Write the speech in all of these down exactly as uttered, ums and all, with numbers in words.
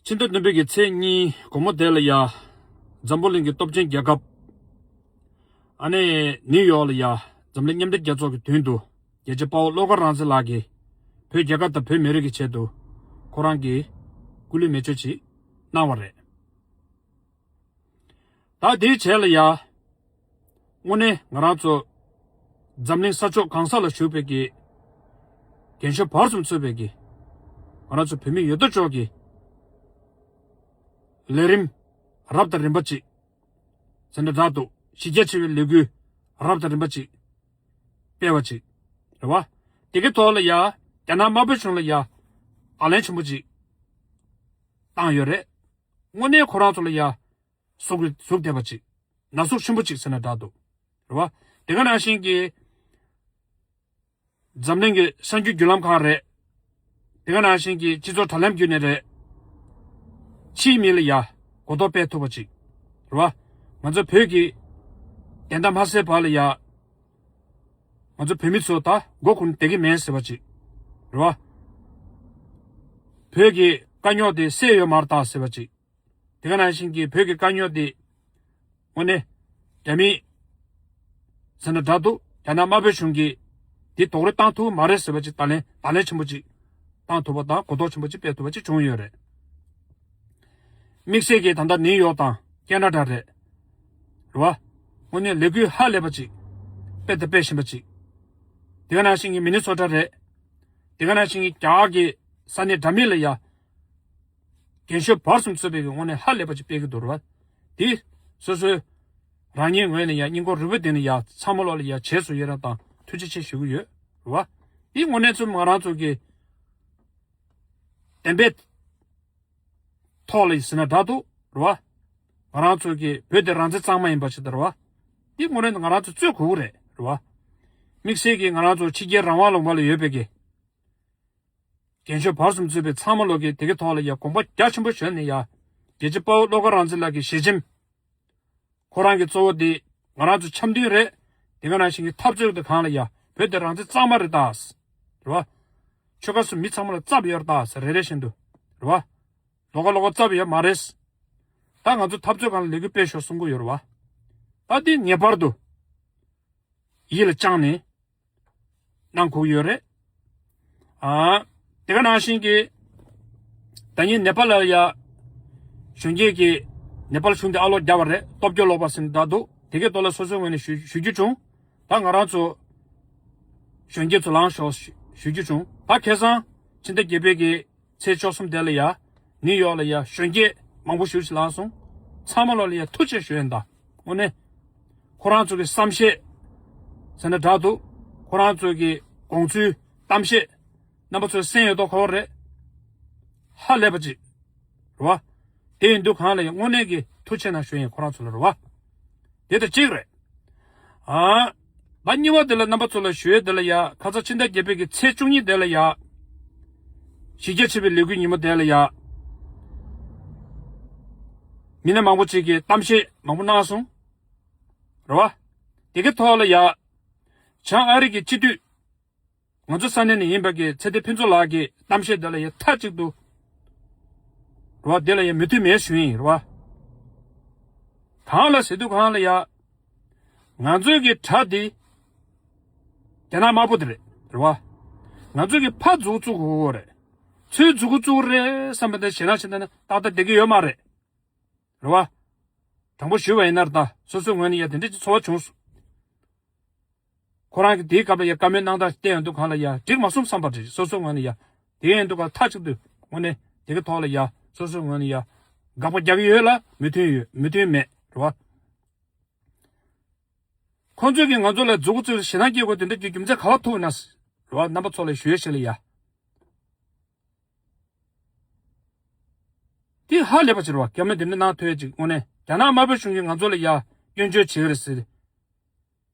ཕྱི་ཟླ་བདུན་པའི་གི་ཚེས་གཉིས་དགོང་མོ་དེ་ལ་ཡ། འཛམ་བུ་གླིང་གི་སྟོབས་ཆེན་རྒྱལ་ཁབ། ཨ་ནི་ནིའུ་ཡོག་ལ་ཡ། འཛམ་གླིང་མཉམ་འབྲེལ་རྒྱལ་ཚོགས་ཀྱི་མདུན་དུ། རྒྱལ་གཅེས་དཔའ་བོ་བློ་དགའ་རང་བཙན་ལགས་ཀྱིས། བོད་རྒྱལ་ཁབ་དང་བོད་མི་རིགས་ཀྱི་ཆེད་དུ། ཁོ་རང་གི་སྐུ་ལུས་མེ་མཆོད་ཅིག་གནང་བ་རེད། ད་དེའི་རྗེས་ལ་ཡ། དངོས་གནས་ང་རང་ཚོ་འཛམ་གླིང་ས་ཕྱོགས་གང་ས་ལ་བཞུགས་པའི་གི་རྒན་གཞོན་བར་གསུམ་གཙོས་པའི་གི་ང་རང་ཚོ་བོད་མི་ཡོད་དོ་ཅོག་གི་ལས་རིམ་རབ་དང་རིམ་པ་ཅིག་ཟེར་ན་འདྲ་འདུག་གཞི་རྒྱ་ཆེ་བའི་ལས་འགུལ་རབ་དང་རིམ་པ་ཅིག་སྤེལ་བ་ཅིག་རེད་བ། དེ་གའི་ཐོག་ལ་ཡ་རྒྱ་ནག་དམར་པོའི་གཞུང་ལ་ཡ་ཨ་ལན་ཆེན་པོ་ཅིག་བཏང་ཡོད་རེད། དངོས་གནས་ཁོ་རང་ཚོ་ལ་ཡ། ཟུག་གི་ཟུག་བསྡད་པ་ཅིག་ན་ཟུག་ཆེན་པོ་ཅིག་ཟེར་ན་འདྲ་འདུག་རེད་བ། དེ་ག་ནང་བཞིན་གྱི་འཛམ་གླིང་གི་གསར་འགྱུར་བརྒྱུད་ལམ་ཁག་རེད། དེ་ག་ནང་བཞིན་གྱི་སྤྱི་ཚོགས་དྲ་ལམ་བརྒྱུད་ནས་རེད། ཕྱིའི་མི་ལ་ཡ་གོ་རྟོགས་སྤེལ་ཐུབ་པ་ཅིག་རེད་བ། ང་ཚོ་བོད་ཀྱི་བདེན་མཐའ་མ་གསལ་བར་ལ་ཡ། ང་ཚོ་བོད་མི་ཚོ་ད་མགོ་འཁོར་བསྡད་ཀྱི་མེད་ཟེར་བ་ཅིག་རེད་བ། བོད་ཀྱི་དཀའ་རྙོག་དེ་སེལ་ཡོད་མ་རེད་ད་ཟེར་བ་ཅིག་དེ་ག་ནང་བཞིན་གྱི་བོད་ཀྱི་དཀའ་རྙོག་འདི། དངོས་གནས། རྒྱ་མི། ཟེར་ན་འདྲ་འདུག་རྒྱ་ནག་དམར་པོའི་གཞུང་གིས། འདི་རྡོག་རོལ་བཏང་ཐུབ་མ་རེད་ཟེར་བ་ཅིག་ད་ལན་ད་ལན་ཆེན་པོ་ཅིག་བཏང་ཐུབ་པ་དང་གོ་རྟོགས་ཆེན་པོ་ཅིག་སྤེལ་ཐུབ་པ་ཅིག་བྱུང་ཡོད་རེད། དམིགས་བསལ་གྱིས་ད་ལྟ་ནིའུ་ཡོག་དང་ཀེ་ན་ཌ་རེད། རེད་བ། དངོས་གནས་ལས་འགུལ་ཧ་ལས་པ་ཅིག་སྤེལ་དང་སྤེལ་བཞིན་པ་ཅིག་དེ་ག་ནང་བཞིན་གྱི་མི་ནི་སོ་ཊ་རེད། དེ་ག་ནང་བཞིན་གྱི་རྒྱ་གར་གྱི་ས་གནས་འདྲ་མིན་ལ་ཡ། རྒན་གཞོན་བར་གསུམ་གཙོས་པའི་དངོས་གནས་ཧ་ལས་པ་ཅིག་སྤེལ་གྱི་འདུག་རེད་བ། དེ། སོ་སོའི། རང་ཉིད་ངོས་ནས་ཡ་སྙིང་ཁོང་རུས་པའི་གཏིང་ནས་ཡ་ཚང་མ་ལོག་ལ་ཡ་རྗེས་སུ་ཡི་རང་དང་ཐུགས་རྗེ་ཆེ་ཞུ་གི་ཡོད། རེད་བ། དེ་དངོས་གནས་ཚུལ་ང་རང་ཚོ་གི། བདེན་པའི། ཐོག་ལ་ཡིན་ཟེར་ན་འདྲ་འདུག་རེད་བ། ང་རང་ཚོ་གི་བོད་དེ་རང་བཙན་གཙང་མ་ཡིན་པ་ཞིག་དང་རེད་བ། དེ་དངོས་གནས་ང་རང་ཚོ་རྩོད་དགོས་ཀྱི་རེད་རེད་བ། དམིགས་བསལ་གྱིས་ང་རང་ཚོ་ཕྱི་རྒྱལ་རང་དབང་ལུང་པ་ལ་ཡོད་པའི་གི། རྒན་གཞོན་བར་གསུམ་གཙོས་པའི་ཚང་མ་ལོག་གིས་དེ་གའི་ཐོག་ལ་ཡ་དགོངས་པ་རྒྱ་ཆེན་པོ་བཞེས་ནས་ཡ། རྒྱལ་གཅེས་དཔའ་བོ་བློ་དགའ་རང་བཙན་ལགས་ཀྱི་ཞལ་ཆེམས། ཁོ་རང་གི་གཙོ་བོ་དེ་ང་རང་ཚོ་འཆམ་མཐུན་རེད། དེ་ག་ནང་བཞིན་གྱི་འཐབ་རྩོད་དེ་གང་ལ་ཡ་བོད་དེ་རང་བཙན་གཙང་མ་རེད་ད། རེད་བ། ཆོལ་ཁ་གསུམ་མི་ཚང་མ་ལ་རྩ་བ་ཡོད་རེད་ད་རེ་རེ་བཞིན་དུ། རེད་བ། ལོགས་ཀ་ལོགས་ཀ་རྩ་བ་ཡོད་མ་རེད། ད་ང་ཚོ་འཐབ་རྩོད་སྒང་ལ་ལས་འགུལ་སྤེལ་ཤོག་གསུང་གི་ཡོད་རེད་བ། ད་དེ་ངེས་པར་དུ་ཡིད་ལ་བཅངས་ནས་གནང་དགོས་ཀྱི་ཡོད་རེད། ཨ། དེ་ག་ནང་བཞིན་གྱི། ད་ཉིན་ནེ་པ་ལ་ཡ། གཞོན་སྐྱེས་ཀྱི། ནེ་པ་ལ་གཞུང་དེ་ཨ་ལོག་རྒྱབ་པ་རེད། སྟོབས་སྐྱོ་ལོག་པ་ཟེར་ནས་འདྲ་འདུག་དེ་གའི་ཐོག་ལ་སོ་སོའི་ངོས་ནས་ཞུ་ཞུ་རྒྱུ་བྱུང་། ད་ང་རང་ཚོ། གཞོན་སྐྱེས་ཚོ་ལངས་ཤོག་ཞུ་རྒྱུ་བྱུང་། ད་ཁ་སང་། ཕྱི་ཟླ་བརྒྱད་པའི་གི། ཚེས་བཅུ་གསུམ་དེ་ལ་ཡ། ནིའུ་ཡོག་ལ་ཡ་གཞོན་སྐྱེས་མང་པོ་ཞེ་ཅིག་ལངས་སོང་། ཚང་མ་ལོག་ལ་ཡ་ཐུགས་རྗེ་ཆེ་ཞུ་ཡིན་ད། དངོས་གནས། ཁོ་རང་ཚོ་གི་བསམ་ཤེས། ཟེར་ན་འདྲ་འདུག་ཁོ་རང་ཚོ་གི་དགོངས་ཚུལ། གཏམ་བཤད། རྣམ་པ་ཚོས་གསན་ཡོད་མདོག་ཁ་པོ་རེད། ཧ་ལས་པ་ཅིག་རེད་བ། དེ་ཡིན་དུས་གང་ལ་ཡང་དངོས་གནས་ཀྱི་ཐུགས་རྗེ་ཆེ་གནང་ཞུ་ཡིན་ཁོ་རང་ཚོ་ལ་རེད་བ། དེ་ལྟར་གཅིག་རེད། ཨ། ད་གཉིས་པ་དེ་ལ་རྣམ་པ་ཚོ་ལ་ཞུ་ཡས་དེ་ལ་ཡ་ཁ་ས་ཕྱི་ཟླ་བརྒྱད་པའི་གི་ཚེས་བཅུ་གཉིས་དེ་ལ་ཡ། གཞི་རྒྱ་ཆེ་བའི་ལས་འགུལ་ཉིན་མོ་དེ་ལ་ཡ། མི་སྣ་མང་པོ་ཅིག་གིས་གཏམ་བཤད་མང་པོ་གནང་སོང་། རེད་བ། དེ་གི་ཐོག་ལ་ཡ། བྱང་ཨ་རི་གི་སྤྱི་འཐུས། ང་ཚོ་ས་གནས་ནས་ཡིན་པ་གི་ཚེ་བརྟན་ཕུན་ཚོགས་ལགས་ཀྱི་གཏམ་བཤད་འདི་ལ་ཡ་མཐའ་གཅིག་ཏུ། རེད་བ། འདི་ལ་ཡ་མོས་མཐུན་མེད་ཞུ་ཡིན་རེད་བ། གང་ལ་ཟེར་དུས་གང་ལ་ཡ། ང་ཚོའི་གི་དགྲ་འདི། རྒྱ་ནག་དམར་པོ་དེ་རེད་རེད་བ། ང་ཚོའི་གི་ཕར་མཛུབ་བཙུགས་དགོས་རེད། ཚུར་མཛུབ་བཙུགས་རེད་བསམ་པ་འདི་ཞེད་སྣང་ཞེད་སྣང་ནི་ཏག་ཏག་བསྡད་ཀྱི་ཡོད་མ་རེད། རེད་བ། དྲང་པོ་ཞུས་པ་ཡིན་ན་རེད་ད་སོ་སོའི་ངོས་ནས་ཡ་དེ་འདྲ་ཅིག་ཚོར་བ་བྱུང་སོང་། ཁོ་རང་གིས་དེའི་སྐབས་ལ་ཡ་བཀའ་མོལ་གནང་སྟངས་བལྟས་ཡོང་དུས་གང་ལ་ཡ་འགྲིག་མ་སོང་བསམ་པ་རེད་སོ་སོའི་ངོས་ནས་ཡ། དེ་ཡིན་དུས་ག་མཐའ་གཅིག་ཏུ་དངོས་གནས་དེ་གི་ཐོག་ལ་ཡ་སོ་སོའི་ངོས་ནས་ཡ། དགག་པ་རྒྱག་གི་ཡོད་ལ་མོས་མཐུན་ཡོད་མོས་མཐུན་མེད་རེད་བ། ཁོང་ཚོས་ཀྱིས་ང་ཚོ་ལ་མཛུབ་གུ་བཙུགས་ཞེད་སྣང་སྐྱེ་དགོས་དེ་འདྲ་གྱི་རྒྱུ་མཚན་ག་པར་ཐུག་ན། རེད་བ་རྣམ་པ་ཚོ་ལ་ཞུ་ཡས་ཞིག་ལ་ཡ། དེ་ཧ་ལས་པ་ཅིག་རེད་བ་བཀའ་མོལ་དེ་འདྲ་གནང་ཐུབ་ཡས་ཅིག་དངོས་གནས་རྒྱ་ནག་དམར་པོའི་གཞུང་གིས་ང་ཚོ་ལ་ཡ་སྐྱོན་བརྗོད་བྱེད་ཀྱི་རེད་ཟེར། རེད་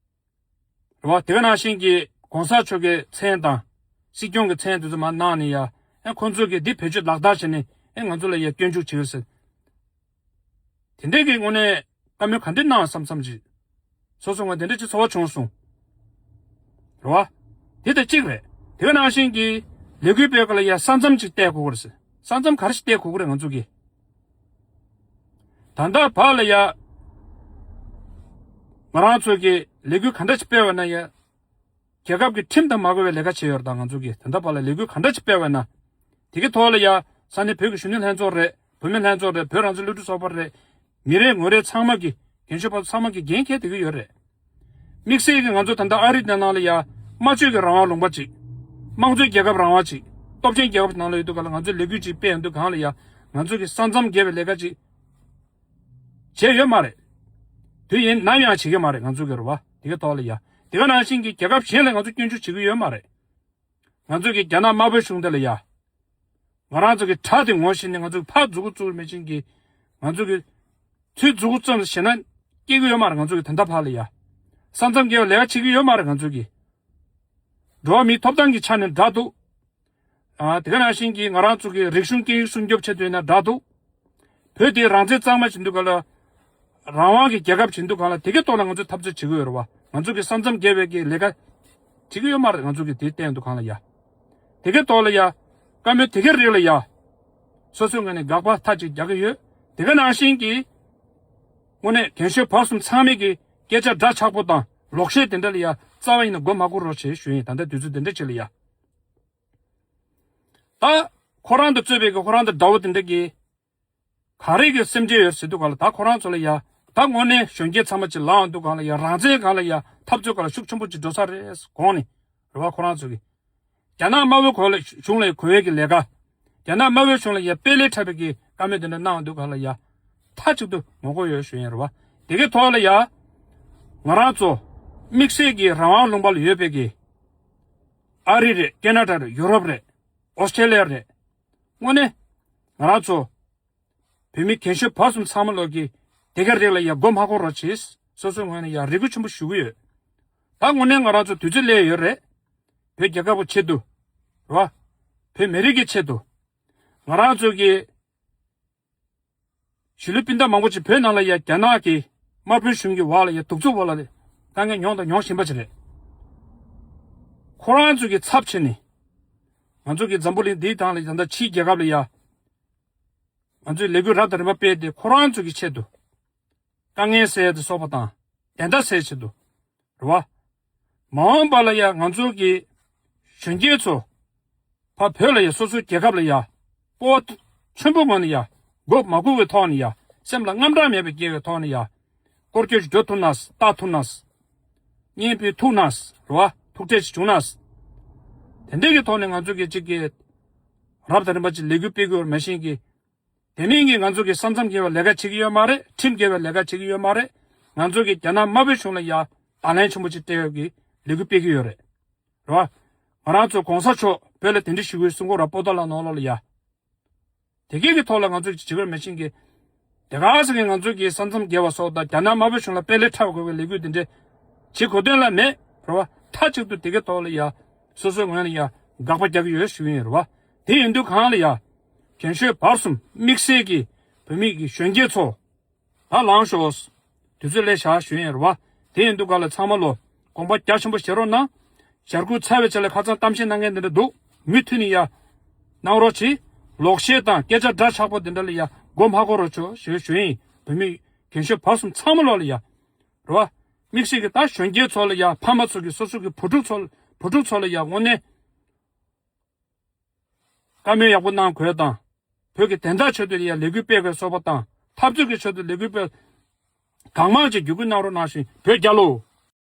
བ། དེ་ག་ནང་བཞིན་གྱི་གོང་ས་མཆོག་གི་མཚན་དང་། སྲིད་སྐྱོང་གི་མཚན་དེ་ཚོ་མར་གནང་ནས་ཡ། ཨེ་ཁོང་ཚོས་ཀྱི་འདི་བེད་སྤྱོད་ལག་བསྟར་བྱས་ནས་ཨེ་ང་ཚོ་ལ་ཡ་སྐྱོན་འཛུགས་བྱེད་ཀྱི་ཟེར། དེ་འདྲས་ཀྱི་དངོས་གནས་བཀའ་མོལ་ག་འདྲས་གནང་བསམ་བསམ་ཅིག་སོ་སོ་ང་དེ་འདྲས་ཅིག་ཚོར་བ་བྱུང་སོང་། རེད་བ། དེ་དང་གཅིག་རེད། དེ་ག་ནང་བཞིན་གྱི་ལས་འགུལ་སྤེལ་སྐབས་ལ་ཡ་ས་མཚམས་ཅིག་བལྟ་དགོས་ཀྱི་རེད་ཟེར། ས་མཚམས་ག་རེ་ཞིག་བལྟ་དགོས་ཀྱི་རེད་ང་ཚོ་གི། ད་ལྟ་བར་ལ་ཡ། ང་རང་ཚོ་གི་ལས་འགུལ་ག་འདྲ་ཞིག་སྤེལ་བ་ན་ཡ། རྒྱལ་ཁབ་ཀྱི་ཁྲིམས་དང་མ་འགལ་བའི་ལས་ཀ་བྱས་ཡོད་རེད། ད་ང་ཚོ་གིས་ད་ལྟ་བར་ལ་ལས་འགུལ་ག་འདྲ་ཞིག་སྤེལ་བ་ན། དེ་གི་ཐོག་ལ་ཡ། ས་གནས་བོད་ཀྱི་གཞོན་ནུ་ལྷན་ཚོགས་རེད། བུད་མེད་ལྷན་ཚོགས་རེད། བོད་རང་བཙན་སློབ་ཕྲུག་ཚོགས་པ་རེད། མི་རེ་ངོ་རེ་ཚང་མ་གི། རྒན་གཞོན་བར་ཚང་མ་གི་འགན་འཁྱེར་བསྡད་ཀྱི་ཡོད་རེད། དམིགས་བསལ་གྱི་ང་ཚོ་ད་ལྟ་ཨ་རི་དེ་ནང་ལ་ཡ། སྨྲ་བརྗོད་ཀྱི་རང་དབང་ལུང་པ་ཅིག་དམངས་གཙོའི་རྒྱལ་ཁབ་རང་དབང་ཅིག་སྟོབས་ཆེན་རྒྱལ་ཁབ་ནང་ལ་ཡོད་དུས་གང་ལ་ང་ཚོས་ལས་འགུལ་ཅིག་སྤེལ་ཡོང་དུས་གང་ལ་ཡ། ང་ཚོ་གི་ས་མཚམས་བརྒལ་བའི་ལས་ཀ་ཅིག་བྱས་ཡོད་མ་རེད། དུས་ཡིན་ནམ་ཡང་བྱེད་ཀྱི་མ་རེད། ང་ཚོ་གི་རེད་བ། དེ་ག་ཐོག་ལ་ཡ། དེ་ག་ནང་བཞིན་གྱི་རྒྱལ་ཁབ་གཞན་ལ་ང་ཚོ་སྐྱོན་བརྗོད་བྱེད་ཀྱི་ཡོད་མ་རེད། ང་ཚོ་གི་རྒྱ་ནག་དམར་པོའི་གཞུང་དེ་ལ་ཡ། ང་རང་ཚོ་གི་དགྲ་དེ་ངོ་ཤེས་ནས་ང་ཚོ་གི་ཕར་མཛུབ་གུ་བཙུགས་མེད་ཅིང་གི། ང་ཚོ་གི་ཚུར་མཛུབ་གུ་བཙུགས་ནས་བཤད་ན་སྐྱེ་གི་ཡོད་མ་རེད། ང་ཚོ་གི་ད་ལྟ་བར་ལ་ཡ། ས་མཚམས་བརྒལ་བའི་ལས་ཀ་བྱེད་ཀྱི་ཡོད་མ་རེད། ང་ཚོ་གི་འགྲོ་བ་མིའི་ཐོབ་ཐང་གི་ཆ་ནས་འདྲ་འདུག་ཨ། དེ་ག་ནང་བཞིན་གྱི་ང་རང་ཚོ་གི་རིག་གཞུང་སྐད་ཡིག་སྲུང་སྐྱོབ་བྱེད་འདོད་ན་འདྲ་འདུག་བོད་དེ་རང་བཙན་གཙང་མ་བྱེད་འདུག་ག་ལ། རང་དབང་གི་རྒྱལ་ཁབ་བྱེད་འདུག་ག་ལ། དེ་གའི་ཐོག་ལ་ང་ཚོས་འཐབ་རྩོད་བྱེད་ཀྱི་ཡོད་རེད་བ། ང་ཚོ་གི་ས་མཚམས་བརྒལ་བའི་གི་ལས་ཀ་བྱེད་ཀྱི་ཡོད་མ་རེད། ང་ཚོ་གི་དེ་བསྟན་འདུག་ག་ལ་ཡ། དེ་གའི་ཐོག་ལ་ཡ། བཀའ་མོལ་དེ་གའི་རིགས་ལ་ཡ། སོ་སོའི་ངོས་ནས་དགག་པ་མཐའ་གཅིག་རྒྱག་གི་ཡོད། དེ་ག་ནང་བཞིན་གྱི། དངོས་གནས་རྒན་གཞོན་བར་གསུམ་ཚང་མས་ཀྱི་སྐད་ཆ་འདྲ་ཆགས་པོ་དང་ལོག་བཤད་དེ་འདྲ་ལ་ཡ་རྩ་བ་ཡིན་ན་མགོ་མ་འཁོར་རོགས་བྱེད་ཞུ་ཡིན། ད་ལྟ་དུས་ཚོད་དེ་འདྲ་ཅིག་ལ་ཡ། ད་ཁོ་རང་དང་རྩོད་པའི་གི་ཁོ་རང་དང་དགྲ་བོ་དེ་འདྲ་གི་ག་རེ་གི་སེམས་ཅན་ཡོད་ཟེར་དུས་ག་ལ། ད་ཁོ་རང་ཚོ་ལ་ཡ། ད་དངོས་གནས་གཞོན་སྐྱེས་ཚང་མ་ཅིག་ལངས་འདུག་ག་ལ་ཡ། རང་བཙན་སྒང་ལ་ཡ་འཐབ་རྩོད་སྒང་ལ་ཤུགས་ཆེན་པོ་ཅིག་འགྲོ་ས་རེད་དགོངས་ནས་རེད་བ། ཁོ་རང་ཚོ་གི་རྒྱ་ནག་དམར་པོའི་གོ་ལ་གཞུང་ལ་གོ་བའི་གི་ལས་ཀ། རྒྱ་ནག་དམར་པོའི་གཞུང་ལ་ཡ་དཔེ་ལས་འཁྲབ་པའི་གི་བཀའ་མོལ་དེ་འདྲ་གནང་འདུག་ག་ལ་ཡ། མཐའ་གཅིག་ཏུ་ངོ་རྒོལ་ཡོད་ཞུ་ཡིན་རེད་བ། དེ་གའི་ཐོག་ལ་ཡ། ང་རང་ཚོ་དམིགས་བསལ་གྱི་རང་དབང་ལུང་པ་ལ་ཡོད་པའི་གི། ཨ་རི་རེད། ཀེ་ན་ཌ་རེད། ཡུ་རོབ་རེད། ཨོ་སི་ཀྲེ་ལི་ཡ་རེད། དངོས་གནས་ང་རང་ཚོ་བོད་མི་རྒན་གཞོན་བར་གསུམ་ཚང་མ་ལོག་གི་དེ་ག་རིགས་ལ་ཡ་མགོ་མ་འཁོར་རོགས་བྱེད། སོ་སོའི་ངོས་ནས་ཡ་རེ་སྐུལ་ཆེན་པོ་ཞུ་གི་ཡོད། ད་དངོས་གནས་ང་རང་ཚོ་དུས་ཚོད་སླེབས་ཡོད་རེད། བོད་རྒྱལ་ཁབ་ཀྱི་ཆེད་དུ་རེད་བ། བོད་མི་རིགས་ཀྱི་ཆེད་དུ། ང་རང་ཚོ་གི་གཞིས་ལུས་སྤུན་ཟླ་མང་པོ་ཅིག་བོད་ནང་ལ་ཡ་རྒྱ་ནག་གི་དམར་པོའི་གཞུང་གི་འོག་ལ་ཡ་གདུག་རྩུབ་འོག་ལ་དཀའ་ངལ་མྱོང་དང་མྱོང་བཞིན་པ་ཅིག་རེད། ཁོ་རང་ཚོ་གི་ཚབ་བྱས་ནས་ང་ཚོ་གི་འཛམ་བུ་གླིང་འདིའི་སྟེང་ལ་ད་ལྟ་ཕྱིའི་རྒྱལ་ཁབ་ལ་ཡ་ང་ཚོས་ལས་འགུལ་རབ་དང་རིམ་པ་སྤེལ་ཏེ་ཁོ་རང་ཚོ་གི་ཆེད་དུ་དཀའ་ངལ་སེལ་ཏེ་སོགས་པ་དང་བདེན་མཐའ་གསལ་ཆེད་དུ་རེད་བ། མ་འོངས་པ་ལ་ཡ་ང་ཚོ་གི་གཞོན་སྐྱེས་ཚོ་ཕར་བོད་ལ་ཡ་སོ་སོའི་རྒྱལ་ཁབ་ལ་ཡ་སྤོབས་པ་ཆེན་པོ་ངང་ནས་ཡ་མགོ་མ་སྒུར་བའི་ཐོག་ནས་ཡ་སེམས་ལ་དངངས་སྐྲག་མེད་པའི་སྐྱེ་བའི་ཐོག་ནས་ཡ་སྐོར་སྐྱོད་ཅིག་འགྲོ་ཐུབ་ན་ལྟ་ཐུབ་ན་གཉེན་སྤེལ་ཐུབ་ན་རེད་བ། ཐུག་འཕྲད་ཅིག་བྱུང་ན། དེ་འདྲའི་གི་ཐོག་ནས་ང་ཚོ་གི་གཅིག་གི་རབ་དང་རིམ་པ་ཅིག་ལས་འགུལ་སྤེལ་དགོས་པ་མ་གཞི་གི། དེ་མིན་གྱི་ང་ཚོ་གི་ས་མཚམས་བརྒལ་བའི་ལས་ཀ་བྱེད་ཀྱི་ཡོད་མ་རེད། ཁྲིམས་འགལ་བའི་ལས་ཀ་བྱེད་ཀྱི་ཡོད་མ་རེད། ང་ཚོ་གི་རྒྱ་ནག་དམར་པོའི་གཞུང་ལ་ཡ་དང་ལེན་ཆེན་པོ་ཅིག་སྤྲད་ཡོད་ཀྱི་ལས་འགུལ་སྤེལ་གྱི་ཡོད་རེད། རེད་བ། ང་རང་ཚོ་གོང་ས་མཆོག་བོད་ལ་གདན་འདྲེན་ཞུ་དགོས་གསུང་གི་ཡོད་རེད་པོ་ཏཱ་ལ་ནང་ལོགས་ལ་ཡ། དེ་གའི་གི་ཐོག་ལ་ང་ཚོ་གི་བྱེད་དགོས་མ་གཞི་གི། དེ་ག་ཟེར་གི་ང་ཚོ་གི་ས་མཚམས་བརྒལ་བ་སོགས་དང་རྒྱ་ནག་དམར་པོའི་གཞུང་ལ་དཔེ་ལས་འཁྲབ་དགོས་པའི་ལས་འགུལ་དེ་འདྲ་བྱེད་དགོས་དོན་ལ་མེད་རེད་བ། མཐའ་གཅིག་ཏུ་དེ་གའི་ཐོག་ལ་ཡ། སོ་སོའི་ངོས་ནས་ཡ་དགག་པ་རྒྱག་གི་ཡོད་ཞུ་གི་ཡིན་རེད་བ། དེ་ཡིན་དུས་གང་ལ་ཡ། རྒན་གཞོན་བར་གསུམ་དམིགས་བསལ་གྱི་བོད་མི་གི་གཞོན་སྐྱེས་ཚོ། ད་ལངས་ཤོག་དུས་ཚོད་སླེབས་བཞག་ཞུ་ཡིན་རེད་བ། དེ་ཡིན་དུས་ག་ལ་ཚང་མ་ལོ་དགོངས་པ་རྒྱ་ཆེན་པོ་བཞེས་རོགས་གནང་། ཞལ་སྐུ་ཚར་བའི་ཆ་ལ་ཁ་སང་གཏམ་བཤད་གནང་མཁན་དེ་འདྲ་འདུག་མུ་མཐུད་ནས་ཡ། གནང་རོགས་གྱིས། ལོག་བཤད་དང་སྐད་ཆ་འདྲ་ཆགས་པོ་དེ་འདྲ་ལ་ཡ་མགོ་མ་འཁོར་རོགས་བྱོས་ཞེས་ཞུ་ཡིན། བོད་མི་རྒན་གཞོན་བར་གསུམ་ཚང་མ་ལོག་ལ་ཡ། རེད་བ། དམིགས་བསལ་གྱི་ད་གཞོན་སྐྱེས་ཚོ་ལ་ཡ་ཕ་མ་ཚོ་གི་སོ་སོ་གི་བུ་ཕྲུག་ཚོ་བུ་ཕྲུག་ཚོ་ལ་ཡ་དངོས་གནས། བཀའ་མོལ་ཡག་པོ་གནང་དགོས་དང་། བོད་ཀྱི་བདེན་མཐའ་ཆེད་དུ་ཡ་ལས་འགུལ་སྤེལ་དགོས་སོགས་པ་དང་འཐབ་རྩོད་ཀྱི་ཆེད་དུ་ལས་འགུལ་སྤེལ། གང་མང་ཅིག་བརྒྱུད་སྐུལ་གནང་རོགས་གནང་ཞིང་བོད་རྒྱལ་ལོ།